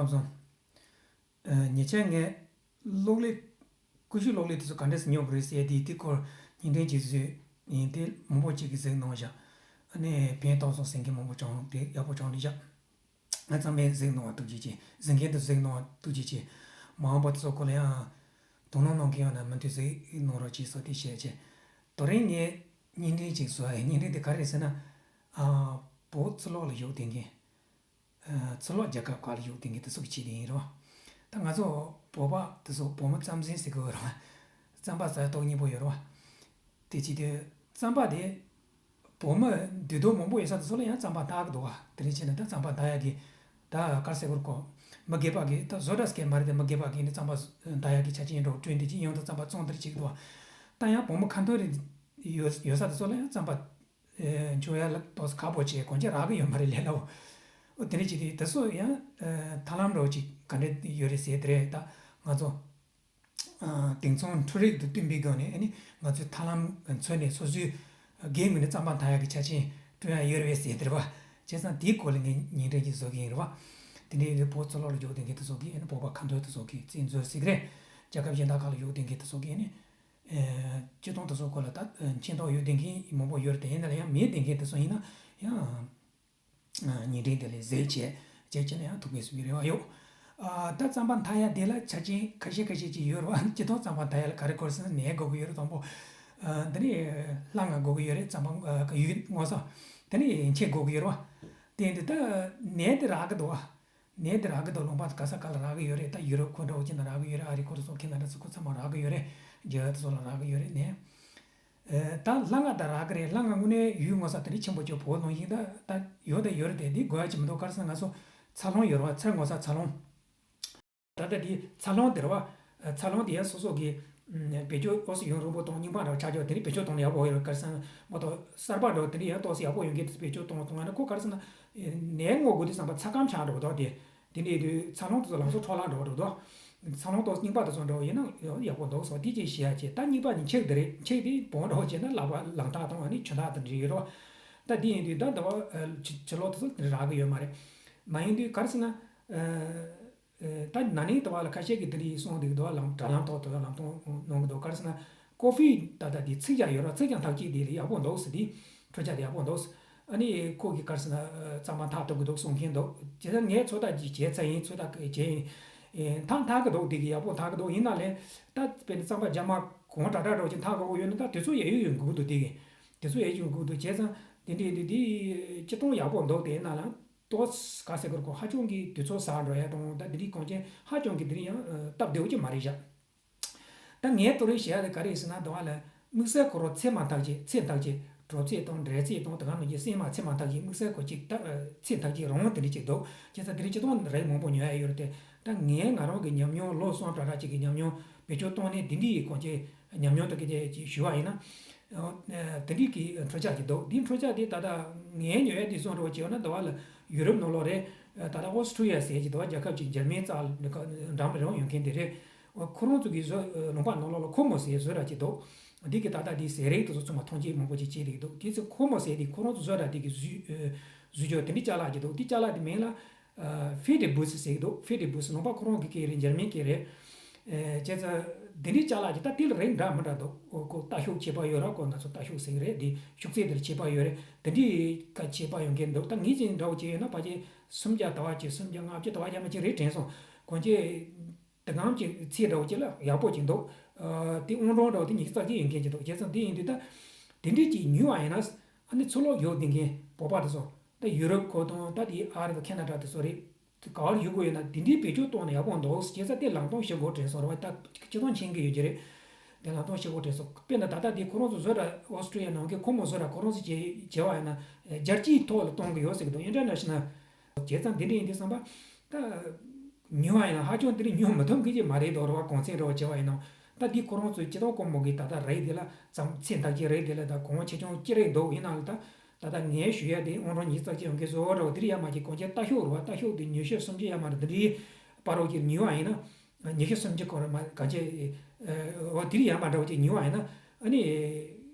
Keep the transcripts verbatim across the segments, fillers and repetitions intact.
ལགས་སོ། ཨ། ཉེ་ཆར་ངས་གློག་ཀླད། ཀུ་ཤུ་གློག་ཀླད་དེ་ཚོ་ག་འདྲས་སེ་ཉོ་དགོས་རེད་ཟེར་དེ་དེ་སྐོར་བརྙན་འཕྲིན་ཅིག་བཟོས་ཡིན། དེ་མང་པོ་ཅིག་གིས་གཟིགས་གནང་བཞག་ཨ་ནི་ཕན་ཐོགས་སོང་ཟེར་མཁན་མང་པོ་བྱུང་། དེ་ཡག་པོ་བྱུང་འདུག་བཞག་ང་ཚང་མས་གཟིགས་གནང་བ་ཐུགས་རྗེ་ཆེ། གཟིགས་མཁན་དུ་གཟིགས་གནང་བ་ཐུགས་རྗེ་ཆེ། མ་འོངས་པ་དེ་ཚོ་སྐོར་ལ་ཡང་དོ་སྣང་གནང་མཁན་ཡོད་ན་མུ་མཐུད་གཟིགས་གནང་རོགས་གྱིས་ཟེར་དེ་བཤད་བྱས། དེ་རིང་ངས་བརྙན་འཕྲིན་ཅིག་བཟོ་ཡ་ཡིན། བརྙན་འཕྲིན་དེ་ག་རེ་རེད་ཟེར་ན། ཨ། བོད་ཕྱི་ལོགས་ལ་བཞུགས་བསྡད་མཁན། ཨ། ཕྱི་ལོགས་རྒྱལ་ཁབ་ཁག་ལ་བཞུགས་བསྡད་མཁན་དེ་ཚོ་གི་ཆེད་དུ་ཡིན་རེད་བ། ད་ང་ཚོ་བོད་པ་དེ་ཚོ་བོད་མི་རྩམ་ཟན་ཟེར་གི་ཡོད་རེད་བ། རྩམ་པ་ཟ་ཡ་ཏོག་སྙིང་པོ་ཡོད་རེད་བ། དེ་བྱེད་དུས་རྩམ་པ་དེ་བོད་མི་འདུས་སྡོད་མང་པོ་ཡོད་ས་དེ་ཚོ་ལ་ཡང་རྩམ་པ་འཐག་གི་འདུག་བ། དེ་རིང་ཕྱིན་ན་ད་རྩམ་པ་འཐག་ཡ་གི་ད་ག་རེ་ཟེར་དགོས་རེད་གོ། མི་སྒེར་པ་གི་ད་བཟོ་གྲྭ་ཟེར་མཁན་མ་རེད་དེ། མི་སྒེར་པ་གི་ནི་རྩམ་པ་འཐག་ཡ་གི་ཆ་རྐྱེན་འདྲ་བོ་བསྐྲུན་དེ་ཅི་ཡོང་དུ་རྩམ་པ་བཙོང་དེ་འདྲ་བྱེད་ཀྱི་འདུག་བ། ད་ཡང་བོད་མི་ཁ་འཐོར་རེ་ཡོད་ཡོད་ས་དེ་ཚོ་ལ་ཡང་རྩམ་པ་ཨེ། འཇོག་ཡ་ལ་ཏོག་ཙམ་ཁག་པོ་བྱས། གང་ཅི་རག་གི་ཡོད་མ་རེད་ལས་སླ་བོ། ཨོ་དེ་འདྲ་བྱས་དུས་དེ་ཚོ་ཡང་ཨ་ཐབས་ལམ་འདྲ་བོ་ཅིག་ག་འདྲ་ཡོད་རེད་ཟེར། དེ་རེད། ད་ང་ཚོ་ཨ་དེང་སང་འཕྲུལ་རིག་དང་བསྟུན་པའི་སྒོ་ནས་ཨ་ནི་ང་ཚོས་ཐབས་ལམ་འཚོལ་ནས་སོ་སོའི་སྒེར་ངོས་ནས་རྩམ་པ་འཐག་ཡ་གི་ཆ་རྐྱེན་བསྐྲུན་ཡ་ཡོད་རེད་ཟེར། དེ་རེད་བ། བྱས་ཙང་དེའི་སྐོར་ལ་ངས་བརྙན་འཕྲིན་ཅིག་བཟོ་གི་ཡིན་རེད་བ། དེ་འདྲའི་བོད་ཕྱི་ལོགས་ལ་བཞུགས་བསྡད་མཁན་དེ་ཚོ་གིས་ཨ་ནི་བོད་པ་ཁ་འཐོར་དེ་ཚོ་གིས་རྩིས་འཛོལ་ཟེར་གི་རེད། རྒྱལ་ཁབ་གཞན་དག་ཁག་ལ་བཞུགས་བསྡད་མཁན་དེ་ཚོ་གིས་ཨ་ནི། ཨེ། སྤྱིར་བཏང་དེ་ཚོ་སྐོར་ལ་ད་ཨེ་མཁྱེན་རྟོགས་ཡོད་བསྡད་མཁན་མང་པོ་ཡོད་རེད་དེ། ཡིན་ན་ལ་ཡང་མེད་བསྡད་མཁན་དེ་ཚོ་ཡིན་ན་ཡང་ཨ་བརྙན་འཕྲིན་དེ་ལ་གཟིགས་བྱས་བྱས་བྱས་ན་ཡང་ཐུགས་ཕན་གསོས་པའི་རེ་བ་ཡོད། ཨ་ད་རྩམ་པ་འཐག་ཡ་དེ་ལ་ཆ་རྐྱེན་ཁ་ཤས་ཁ་ཤས་ཅིག་ཡོད་རེད་བ། སྤྱིར་བཏང་རྩམ་པ་འཐག་ཡ་ལ་ག་རེ་དགོས་ཟེར་ན་ནས་དགོས་ཀྱི་ཡོད་རེད། དང་པོ་ཨ་འདི་ནས་སླ་ང་དགོས་ཀྱི་ཡོད་རེད། རྩམ་པ་ཨ་ཡོས་སྔོ་ས་དེ་ནས་ཡན་ཆད་དགོས་ཀྱི་ཡོད་རེད་བ། དེ་ཡིན་དུས་ད་ནས་དེ་རག་གི་འདུག་བ། ནས་དེ་རག་གི་འདུག་ལུང་པ་ག་ས་ག་ལ་རག་གི་ཡོད་རེད། ད་ཡུ་རོབ་ཁུལ་འདྲ་བོ་ཅིག་ན་རག་གི་ཡོད་རེད། ཨ་རི་ཁུལ་སོགས་ཁེ་ན་ཌ་སོགས་ཁུལ་ཚང་མ་རག་གི་ཡོད་རེད། རྒྱ་གར་དེ་ཚོ་ལ་རག་གི་ཡོད་རེད་ནས། ཨེ། ད་སླ་ང་ད་རག་གི་རེད། སླ་ང་དངོས་གནས་ཡུལ་སྔོ་ས་དེ་འདྲ་ཆེན་པོ་ཅིག་བོད་ནང་བཞིན་ད་ད་ཡོད་ད་ཡོད་རེད་དེ། འདི་དགོས་ཡ་ཅིག་མི་འདུག་ག་རེ་ཟེར་ན་ང་ཚོ་ཚ་ལོང་ཡོད་རེད་བ། ཚ་སྔོ་ས་ཚ་ལོང་། ད་ལྟ་འདི་ཚ་ལོང་དེ་རེད་བ། ཚ་ལོང་དེ་ཡང་སོ་སོ་གི་ཨམ་བེད་སྤྱོད་ཨོ་སི་ཡུན་རིང་པོ་གཏོང་། རྙིང་པ་འདྲ་བོ་ཆགས་ཆོག་དེ་འདྲ་བེད་སྤྱོད་གཏོང་ན་ཡག་པོ་ཡོད་རེད། ག་རེ་ཟེར་ན་མ་གཏོགས་གསར་པ་འདྲ་བོ་དེ་འདྲ་ཡང་ཏོག་ཙམ་ཡག་པོ་ཡོང་མཁན་དེ་ཚོ་བེད་སྤྱོད་གཏོང་གཏོང་ན་ཁོ་ག་རེ་ཟེར་ན་ནས་སྔོ་དགོས་དུས་ཙམ་པ་ཚ་སྐམ་ཆགས་འགྲོ་གི་འདུག་དེ་དེ་འདྲ་ཡིན་དུས་ཚ་ལོང་དེ་ཚོ་ལམ་སང་འཕྲོ་བརླག་འགྲོ་གི་འདུག་ཚ་ལོང་ཏོག་ཙམ་རྙིང་པ་དེ་ཚོ་འདྲ་བོ་ཡིན་ན་ཡག་པོ་འདུག་སོགས་དེ་ཅིག་ཞུ་ཡ་བྱས། ད་གཉིས་པ་ནི་མཆེག་དེ་རེད། མཆེག་དེ་བོང་འདྲ་བོ་བྱས་ན་ལག་པ་ལག་འཐག་གཏོང་བ་ནི་ཆུ་འཐག་དང་འདྲ་ཡོད་རེད་བ། ད་དེ་ཡིན་དུས་ད་ཟླ་བ་ཕྱི་ཕྱི་ལོགས་དེ་ཚོ་དེ་རག་གི་ཡོད་མ་རེད། མ་ཡིན་དུས་ག་རེ་ཟེར་ན། ཨ། ཨེ། ད་ན་ནིང་དུ་བ་ལ་ཁ་ཤས་ཀྱིས་དེ་འདྲ་ཡིན་གསུངས་འདུག་དུ་བ་ལམ་དྲ་ལམ་ཐོག་ཏུ་ལམ་སྟོན་གནང་གི་འདུག་ག་རེ་ཟེར་ན་ཀོ་ཧྥི་ད་ལྟ་དེ་ཚིག་ཀྱང་ཡོད་ར། ཚིག་ཀྱང་འཐག་ཅིག་དེ་ལས་ཡག་པོ་འདུག་ཟེར། དེ་འཕྲུལ་ཆས་དེ་ཡག་པོ་འདུག་ཨ་ནི་ཁོ་གིས་ག་རེ་ཟེར་ན་རྩམ་པ་འཐག་ཐུབ་ཀྱི་འདུག་གསུང་མཁན་འདུག་བྱས་ཙང་ངས་ཚོད་ལྟ་ཅིག་བྱས་ཚར་ཡིན། ཚོད་ལྟ་བྱས་ཡིན། ཨེ། འཐག་འཐག་གི་འདུག་དེ་གི་ཡག་པོ་འཐག་གི་འདུག་ཡིན་ན་ལས་ད་དཔེར་ན་རྩམ་པ་རྒྱ་མ་གང་དྲག་དྲག་འདྲ་བོ་ཅིག་འཐག་དགོས་ཀྱི་ཡོད་ན་ད་དུས་ཚོད་ཡས་ཡོད་ཡོད་དགོས་ཀྱི་འདུག་དེ་གི་དུས་ཚོད་ཡས་ཡོད་དགོས་ཀྱི་འདུག་བྱས་ཙང་དེ་འདྲའི་དེ་དེ་སྤྱིར་བཏང་ཡག་པོ་འདུག་དེ་ཡིན་ན་ལ། ཏོག་ཙམ་ག་ཟེར་དགོས་རེད་གོ། ཧ་ཅང་གི་དུས་ཚོད་ཟ་འགྲོ་ཡ་དང་། ད་འདི་རིགས་གོན་ཆས་ཧ་ཅང་གི་འདི་རིགས་ཡང་སྟབས་བདེ་བོ་ཅིག་མ་རེད་བཞག་ད་ངས་ཏོ་རེ་བཤད་ཡ་དེ་ག་རེ་ཟེར་ན། དུ་བ་ལ་དམིགས་བསལ་ཁོ་རང་ཚེར་མ་འཐག་ཅིག་ཚེར་འཐག་ཅིག་གྲོ་ཚེར་དང་འབྲས་ཚེར་དང་དེ་ག་ནང་བཞིན་སྲན་མ་ཚེར་མ་འཐག་ཅིག་དམིགས་བསལ་ཁོ་ཅིག་ད་ཚེར་འཐག་ཅིག་རང་དབང་དེ་འདྲ་ཅིག་འདུག་བྱས་ཙང་དེ་རིགས་སྤྱིར་བཏང་རིགས་མང་པོ་ཉོ་ཡ་ཡོད་རེད་དེ། ད་ངས་ང་རང་གི་ཉམས་མྱོང་ལོ་གསུམ་གྲ་གྲ་ཅིག་གི་ཉམས་མྱོང་བེད་སྤྱོད་བཏང་ནས་འདི་འདྲའི་གོན་ཆས་ཉམས་མྱོང་དེ་ག་ཅིག་ཞུ་བ་ཡིན་ན། ཨོ། ཨ། དེ་འདྲའི་གི་འཕྲུལ་ཆས་ཅིག་འདུག་འདིའི་འཕྲུལ་ཆས་དེ་ད་ལྟ་ངའི་ཉོ་ཡ་དེ་བཟོ་འདྲ་བོ་བྱས་ན་འདི་བ་ལ་ཡུ་རོབ་ནང་ལོགས་རེད། ད་ལྟ་ཨོ་སི་ཁྲུ་ལི་ཡ་ཟེར་གྱི་འདུག་རྒྱལ་ཁབ་ཅིག་འཇར་མན་རྩ་འགྲམ་རེ་རང་ཡོད་མཁན་དེ་རེད། ཁོ་རང་ཚོ་གི་བཟོ་ལུང་པ་ནང་ལོགས་ལ་ཁོ་མོ་ཟེར་བཟོ་གྲྭ་ཅིག་འདུག་འདི་གི་ད་ལྟ་དེའི་ཟས་རིགས་དེ་ཚོ་ཚང་མ་ཐོན་སྐྱེད་མང་པོ་ཅིག་བྱས་བསྡད་ཀྱི་འདུག་དེ་ཚོ་ཁོ་མོ་ཟེར་དེ་ཁོ་རང་ཚོ་བཟོ་གྲྭ་དེ་གི་བཟོ་བཟོ་བཅོས་དེ་འདྲའི་ཅ་ལག་ཅིག་འདུག་དེ་ཅ་ལག་དེ་མིང་ལ། ཨ། ཕེ་ཏེ་བུ་སི་ཟེར་གྱི་འདུག་ཕེ་ཏེ་བུ་སི་ནང་པ་ཁོ་རང་གི་སྐད་རེད། འཇར་མན་སྐད་རེད། ཨེ། བྱས་ཙང་འདི་འདྲའི་ཅ་ལག་ཅིག་ད་དེ་ལ་རིགས་འདྲ་མི་འདྲ་འདུག་ཨོ། ཁོ་ལྟ་ཤོག་ཁྱད་པར་ཡོད་ར། ཁོ་ང་ཚོ་ལྟ་ཤོག་ཟེར་གྱི་རེད། འདི་ཤོག་ཚད་དེ་ལ་ཁྱད་པར་ཡོད་རེད། འདི་འདྲའི་ཀ་ཁྱད་པར་ཡོད་མཁན་འདུག་ད་ངེད་ཅིག་འདྲ་བོ་བྱས་ཡོད་ན་ཕལ་ཆེར་སུམ་བརྒྱ་ཟླ་བ་གཅིག་སུམ་བརྒྱ་ལྔ་བཅུ་ཟླ་བ་རྒྱ་མ་ཅིག་རེད་དྲན་སོང་། གོན་ཆས་དེ་གང་ཅིག་ཚད་འདྲ་བོ་ཅིག་ལ་ཡག་པོ་ཅིག་འདུག་ཨ། དེ་ཨང་གྲངས་འདྲ་བོ་དེ་ཉི་ཤུ་རྩ་གཅིག་ཡོད་མཁན་ཅིག་འདུག་བྱས་ཙང་དེ་ཡིན་དུས་ད་དེ་འདྲའི་ཅིག་ཉོས་པ་ཡིན་ན། ཨ་ནི་ཕྱི་ལོགས་ཡོད་བསྡད་མཁན་བོད་པ་དེ་ཚོ། ད་ཡུ་རོབ་ཁུལ་དང་ད་དེ་ཨ་རི་དང་ཁེ་ན་ཌ་དེ་ཚོ་རེད། དེ་ག་བར་ཡོད་དགོས་ཡོད་ན་དེ་འདྲའི་བེད་སྤྱོད་གཏོང་ན་ཡག་པོ་འདུག་ཟེར་ས་དེ་ལམ་སྟོན་ཞུ་དགོས་དྲན་སོང་རེད་བ། ད་སྤྱིར་བཏང་མཁྱེན་གྱི་ཡོད་ཀྱི་རེད། དེ་ལམ་སྟོན་ཞུ་དགོས་དྲན་སོང་། དཔེར་ན་ད་ལྟ་དེ་ཁོ་རང་ཚོ་བཟོ་གྲྭ་ཨོ་སི་ཀྲི་ཡ་ནང་གི་ཁོ་མོ་བཟོ་གྲྭ་ཁོ་རང་ཚོ་བྱས་བྱས་པ་ཡིན་ན་རྒྱལ་སྤྱིའི་ཐོག་ལ་གཏོང་གི་ཡོད་ཟེར་གི་འདུག་ཨིན་ཊར་ནེ་ཤ་ནལ། བྱས་ཙང་དེ་འདྲ་ཡིན་དུས་ཙམ་པ་ད་ཉོས་པ་ཡིན་ན་ཧ་ཅང་དེ་རིང་ཉོ་མི་ཐུབ་མཁན་ཅིག་མ་རེད་འདུག་རེད་བ། གོང་ཚད་འདྲ་བོ་བྱས་པ་ཡིན་ན། ད་འདི་ཁོ་རང་ཚོའི་སྤྱིར་བཏང་ཁོ་མོ་གི་ད་ལྟ་རེད་དེ་ལ་ཙམ་ཚད་འཐག་གི་རེད་དེ་ལ་ད་གོང་ཆེ་ཆུང་ཅི་རེད་འདུག་ཡིན་ནའང་ད་ད་ལྟ་ངས་ཞུ་ཡ་དེ་ཨང་གྲངས་ཉི་ཤུ་རྩ་གཅིག་ཡོང་མཁན་བཟོ་འདྲ་བོ་དེ་རིང་ཡར་མར་གྱི་གོང་ཆེ་ལྟ་ཤོག་རེད་བ། ལྟ་ཤོག་དེ་ཉི་ཤུ་སུམ་ཅུ་ཡར་མར་དེ་འདྲའི་བར་རོ་གྱི་ཉོས་པ་ཡིན་ན། ཉི་ཤུ་སུམ་ཅུ་གོང་རེད་མ་གང་ཆེ། འོ་དེ་རིང་ཡར་མར་འདྲ་བོ་ཅིག་ཉོས་པ་ཡིན་ན་ཨ་ནི།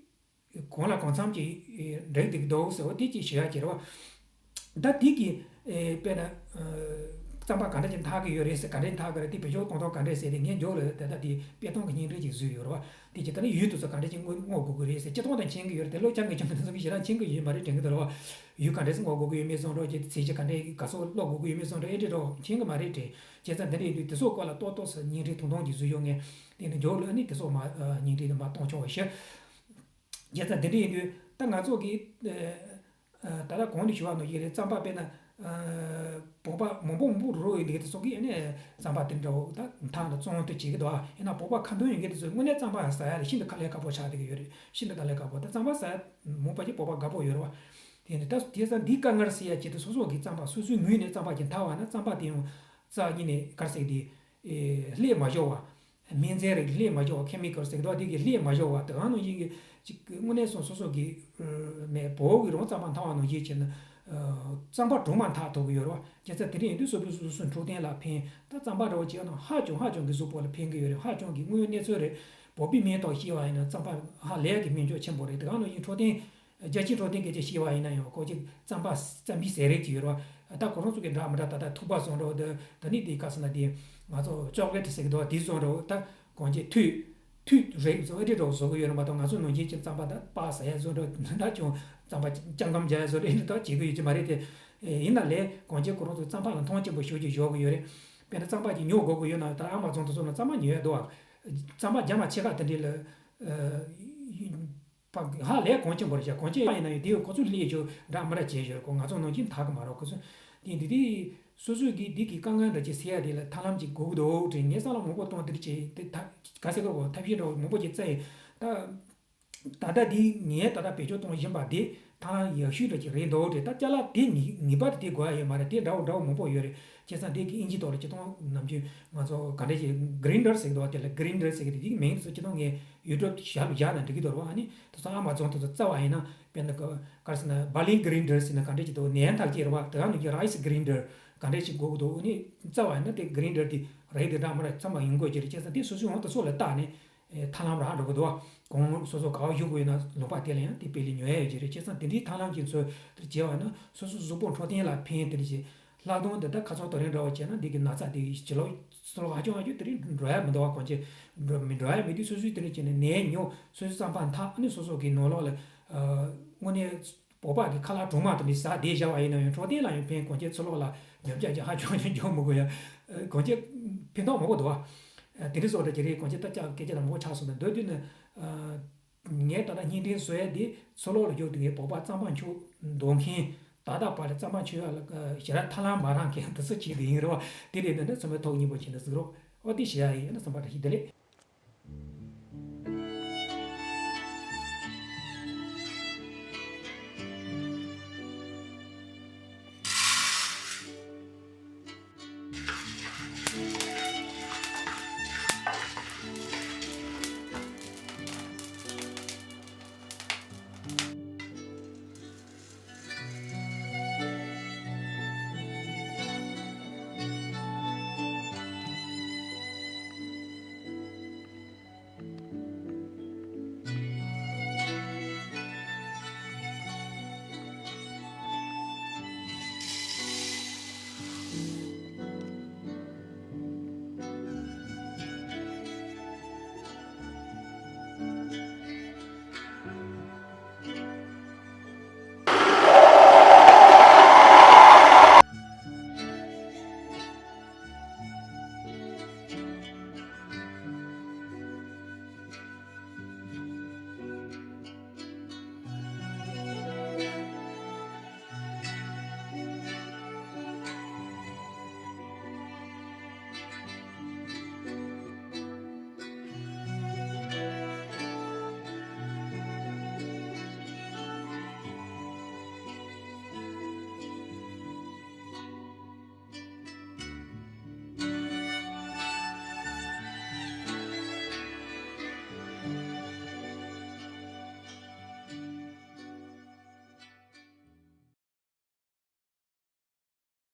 གང་ལ་གང་འཚམ་གྱི་འགྲིག་འདུག་འདུག་ཟེར་བ་དེ་ཅིག་ཞུ་ཡ་གྱི་རེད་བ། ད་དེ་གི་དཔེར་ན་ རྩམ་པ་ག་འདྲ་ཅིག་འཐག་གི་ཡོད་རེད་ཟེར། ག་འདྲ་འཐག་གི་རེད། དེ་བེད་སྤྱོད་གཏོང་སྟངས་ག་འདྲ་ཟེར། དེ་ངས་མཇུག་ལ་ད་ལྟ་དེ་དཔེ་སྟོན་གྱི་བརྙན་འཕྲིན་ཅིག་བཟོས་ཡོད་རེད་བ། དེ་ཇི་ལྟར་ཡུལ་དུ་ཚོ་ག་འདྲ་ཅིག་བསྔོ་བསྔོ་དགོས་ཀྱི་རེད་ཟེར། སྤྱིར་བཏང་དང་མཁྱེན་གྱི་ཡོད་རེད་དེ། བློ་སྦྱང་གི་སྦྱང་གི་ཚོ་གི་ཞེ་དྲག་མཁྱེན་གྱི་ཡོད་མ་རེད་དྲན་གྱི་འདུག་རེད་བ། ཡུལ་ག་འདྲ་ཞིག་བསྔོ་དགོས་ཀྱི་ཡོད་མེད་བཟོ་འདྲ་བྱས། ཚིག་གཅིག་ག་འདྲ་ག་ཚོད་ཀློག་དགོས་ཀྱི་ཡོད་མེད་བཟོ་འདྲ་ཨེ་འདྲ་འདྲ་མཁྱེན་གྱི་མ་རེད་དྲན། བྱས་ཙང་དེ་འདྲ་ཡིན་དུས་དེ་ཚོ་སྐོར་ལ་ཏོག་ཏོག་ཙམ་བརྙན་འཕྲིན་ཐུང་ཐུང་ཅིག་བཟོས་ཡོད། ངས་དེ་ནི་མཇུག་ལ་ནི་དེ་ཚོ་མ་བརྙན་འཕྲིན་དུ་མ་གཏོང་ཆོག་པ་ཞུ། བྱས་ཙང་དེ་འདྲ་ཡིན་དུས་ད་ང་ཚོ་གི་ད་ལྟ་གོང་ནས་ཞུ་བ་ནང་བཞིན་རེད། རྩམ་པ་དཔེར་ན་བོད་པ་མང་པོ་མང་པོ་རུ་ཡོད་འདུག་དེ་ཚོ་གིས་ཨ་ནི་རྩམ་པ་དེ་འདྲ་བོ་ད་འཐག་ནས་བཙོང་དུ་བྱེད་ཀྱི་འདུག་ཨ་ཡིན་ན་བོད་པ་ཁ་འདོན་ཡོད་མཁན་དེ་ཚོས་དངོས་གནས་རྩམ་པ་ཟ་ཡ་ལ་ཤིན་ཏུ་དཀའ་ལས་ཁག་པོ་ཆགས་བསྡད་ཀྱི་ཡོད་རེད། ཤིན་ཏུ་དཀའ་ལས་ཁག་པོ། ད་རྩམ་པ་ཟ་ཡ་མང་པོ་ཅིག་བོད་པ་དགའ་པོ་ཡོད་རེད་བ། དེ་ནི་ད་དེ་ཙང་འདིའི་དཀའ་ངལ་སེལ་ཡ་ཆེད་དུ་སོ་སོ་གི་རྩམ་པ་སོ་སོའི་ངོས་ནས་རྩམ་པ་ཅིག་འཐག་པ་ན་རྩམ་པ་དེ་ཡང་རྩ་བ་ཉིད་ནས་ག་རེ་ཟེར་དེ་ལྷད་མ་ཤོར་བ། སྨན་རྫས་རིགས་ལྷད་མ་ཤོར་བ། ཁེ་མི་ཀལ་ཟེར་གི་འདུག་དེ་གི་ལྷད་མ་ཤོར་བ། དེ་ག་ནང་བཞིན་གྱི་ཅིག་དངོས་གནས་སོང་སོ་སོ་གི་མེད་བོད་ཀྱི་རང་རྩམ་པ་འཐག་པ་ནང་བཞིན་བྱས་ན་རྩམ་པ་གྲོག་མ་འཐག་ཐུབ་ཀྱི་ཡོད་རེད་བ། བྱས་ཙང་དེ་འདྲ་ཡིན་དུས་སོ་སོ་སོ་སོའི་འཕྲོད་བསྟེན་ལ་ཕན། ད་རྩམ་པ་འདྲ་བོ་བྱས་ན་ཧ་ཅང་ཧ་ཅང་གི་གཟུགས་པོ་ལ་ཕན་གྱི་ཡོད་རེད། ཧ་ཅང་གི་དངོས་ཡོད་གནས་ཚུལ་རེད། བོད་པའི་སྨན་ཐོག་བཤད་པ་ཡིན་ན་རྩམ་པ་ཧ་ལས་ཀྱི་སྨན་བཅོས་ཆེན་པོ་རེད། དེ་ག་ནང་བཞིན་འཕྲོད་བསྟེན་རྒྱལ་སྤྱིའི་འཕྲོད་བསྟེན་སྐད་ཆ་བཤད་པ་ཡིན་ན་ཡང་ཁོ་ཅིག་རྩམ་པ་རྩམ་པའི་ཟས་རིགས་ཅིག་ཡོད་རེད་བ། ད་ཁོ་རང་ཚོ་གི་འདྲ་མི་འདྲ་ད་ལྟ་ཐུག་པ་བཟོ་འདྲ་བོ་དེ་ད་ནི་དེ་ག་ཟེར་ན་དེ་ང་ཚོ་ཅོག་ལེ་ཊི་ཟེར་གི་འདུག་བ། དེ་བཟོ་འདྲ་བོ། ད་གང་ཅི་ཐུད་ཐུད་རིགས་བཟོ་ཨེ་འདྲ་འདྲ་བོ་བཟོ་གི་ཡོད་རེད་མ་གཏོགས། ང་ཚོ་ནང་བཞིན་ཅིག་རྩམ་པ་ད་སྤགས་ཟ་ཡ་བཟོ་འདྲ་ད་ཅུང་རྩམ་པ་སྤྱང་སྐམ་རྒྱག་ཡ་བཟོ་འདྲ་ཨེ་འདྲ་ད་བྱེད་གི་ཡོད་ཀྱི་མ་རེད་དེ། ཡིན་ན་ལས་གང་ཅི་ཁོ་རང་ཚོ་རྩམ་པ་ལ་མཐོང་ཆེན་པོ་ཞེ་པོ་ཅིག་བཟོ་གི་ཡོད་རེད། དཔེར་ན་རྩམ་པ་ཅིག་ཉོ་དགོས་ཀྱི་ཡོད་ན་ད་ཨ་མ་ཛོན་དེ་ཚོ་ན་རྩམ་པ་ཉོ་ཡ་འདུག་བ། རྩམ་པ་རྒྱ་མ་ཕྱེད་ཀ་དེ་འདྲས་ལ། ཕ་ཧ་ལས་གོང་ཆེན་པོ་རེད་བཞག་གོང་ཆེན་ཡིན་ན་ཡང་དེ་ཁོ་ཚོས་ལས་ཞོར་འདྲ་མི་འདྲ་བྱས་ཞོར་གོ། ང་ཚོ་ནང་བཞིན་འཐག་གི་མ་རེད། ཁོ་ཚོས་དེ་འདི་དེ་སོ་སོས་གི་འདི་གི་དཀའ་ངལ་འདྲ་ཅིག་སེལ་ཡ་དེ་ལ་ཐབས་ལམ་ཅིག་དགོས་ཀྱི་འདུག་དྲན། ངས་བསམ་བློ་མང་པོ་གཏོང་དེར་བྱས་དེ་ད་ག་ཟེར་གི་རེད་གོ། ཐབས་ཤེས་འདྲ་བོ་མང་པོ་ཅིག་བཙལ་ཡིན། ད་ད་ལྟ་འདི་ངས་ད་ལྟ་བེད་སྤྱོད་གཏོང་བཞིན་པ་འདི་ཐབས་ལམ་ཡག་ཤོས་འདྲ་ཅིག་རེད་འདུག་དྲན། ད་ཅ་ལག་དེ་ངེས་ངེས་པར་དེ་དགོས་ཡ་ཡོད་མ་རེད། དེ་འདྲ་བོ་འདྲ་བོ་མང་པོ་ཡོད་རེད། བྱས་ཙང་དེ་གི་ཨིན་ཇི་ཐོག་ལ་སྤྱིར་བཏང་ནམ་རྒྱུན་ང་ཚོ་ག་འདྲ་ཞིག་གྷི་རིན་ཌར་ཟེར་གི་འདུག་བ། དེ་ལ་གྷི་རིན་ཌར་ཟེར་གི་འདུག་དེ་གི་མིང་དེ་ཚོ་སྤྱིར་བཏང་ངས་ཡུ་ཊུབ་ཞབས་ལ་བཞག་ན་འགྲིག་གི་འདུག་རེད་བ། ཨ་ནི་དེ་ཚོ་ཨ་མ་ཛོན་དེ་ཚོ་བཙལ་བ་ཡིན་ན་དཔེར་ན་ག་ག་རེ་ཟེར་ན་བར་ལིན་གྷི་རིན་ཌར་ཟེར་ན་ག་འདྲ་ཞིག་འདུག་ནས་འཐག་ཅིག་རེད་བ། དེ་ག་ནང་གི་རའི་སི་གྷི་རིན་ཌར་ག་འདྲ་ཞིག་དགོས་ཀྱི་འདུག་ཨ་ནི་བཙལ་བ་ཡིན་ན་དེ་གྷི་རིན་ཌར་དེ་རེད་དེ་འདྲ་མི་འདྲ་ཚང་མ་ཡོང་དགོས་ཀྱི་རེད། བྱས་ཙང་དེ་སོ་སོའི་འོང་དེ་ཚོ་ལ་བལྟས་ནས་ཐབས་ལམ་རག་འགྲོ་གི་འདུག་བ། གང་སོ་སོ་ག་བ་བཞུགས་དགོས་ཡོད་ན་ལུང་པ་དེ་ལ་ཡང་དེ་དཔེ་ལས་ཉོ་ཡ་ཡོད་ཀྱི་རེད། བྱས་ཙང་དེ་འདྲའི་ཐབས་ལམ་གྱི་ཚོ་དེར་བྱས་པ་ན་སོ་སོ་གཟུགས་པོ་འཕྲོད་བསྟེན་ལ་ཕན་དེ་འདྲ་བྱས། ལྷག་དོན་འདི་ལྟར་ཁ་སང་དོ་རིང་འདྲ་བོ་བྱས་ན་འདི་གི་ན་ཚ་དེ་ཕྱི་ལོགས་ཕྱི་ལོགས་ཨ་ཅོ་ཨ་ཅོ་དེ་རིང་འགྲོ་ཡ་མི་འདུག་བ། གོང་ཆེ་འགྲོ་མི་འགྲོ་ཡ་མེད་དུས་སོ་སོའི་དེ་རིང་བྱས་ནས་ནས་ཉོ། སོ་སོའི་རྩམ་པ་འཐག་ཨ་ནི་སོ་སོ་གི་ནང་ལོགས་ལ་དངོས་གནས་བོད་པ་གི་ཁ་ལག་གྲོག་མ་དེ་འདྲ་ཟ་བསྡད་བཞག་པ་ཡིན་ན་ཡང་འཕྲོད་བསྟེན་ལ་ཡང་ཕན། གོང་ཆེ་ཕྱི་ལོགས་ལ་ཉོ་ཆ་ཅིག་ཧ་ཅང་ཅང་འཇོག་མི་དགོས་ཡ། གོང་ཆེ་ཕན་ཐོགས་མང་པོ་འདུག་བ། དེ་འདྲ་སོགས་འདྲ་ཅིག་རེད། གོང་ཆེ་ད་ཅག་སྐད་ཆ་ལ་མང་པོ་ཆགས་སོང་ན་འདོད་དུས་ནི། ངས་ད་ལྟ་བརྙན་འཕྲིན་བཟོ་ཡ་འདི་ཕྱི་ལོགས་ལ་བཞུགས་དུས་ངའི་བོད་པ་རྩམ་པ་མཆོད་འདོད་མཁན། ད་ལྟ་བར་རྩམ་པ་མཆོད་ཡ་ལ་ཞེ་དྲག་ཐབས་ལམ་མ་རག་མཁན་དེ་ཚོ་བྱས་དེ་ཡིན་རེད་བ། དེ་རེད་ན་ནི་ཚང་མས་ཐུགས་མཉེས་པོ་བྱས་ནས་གཟིགས་རོགས། ཨོ་དེ་བྱེད་ཡ་ཡིན་ན་བསམ་པ་འདྲ་ཞིག་བདེ་ལེགས།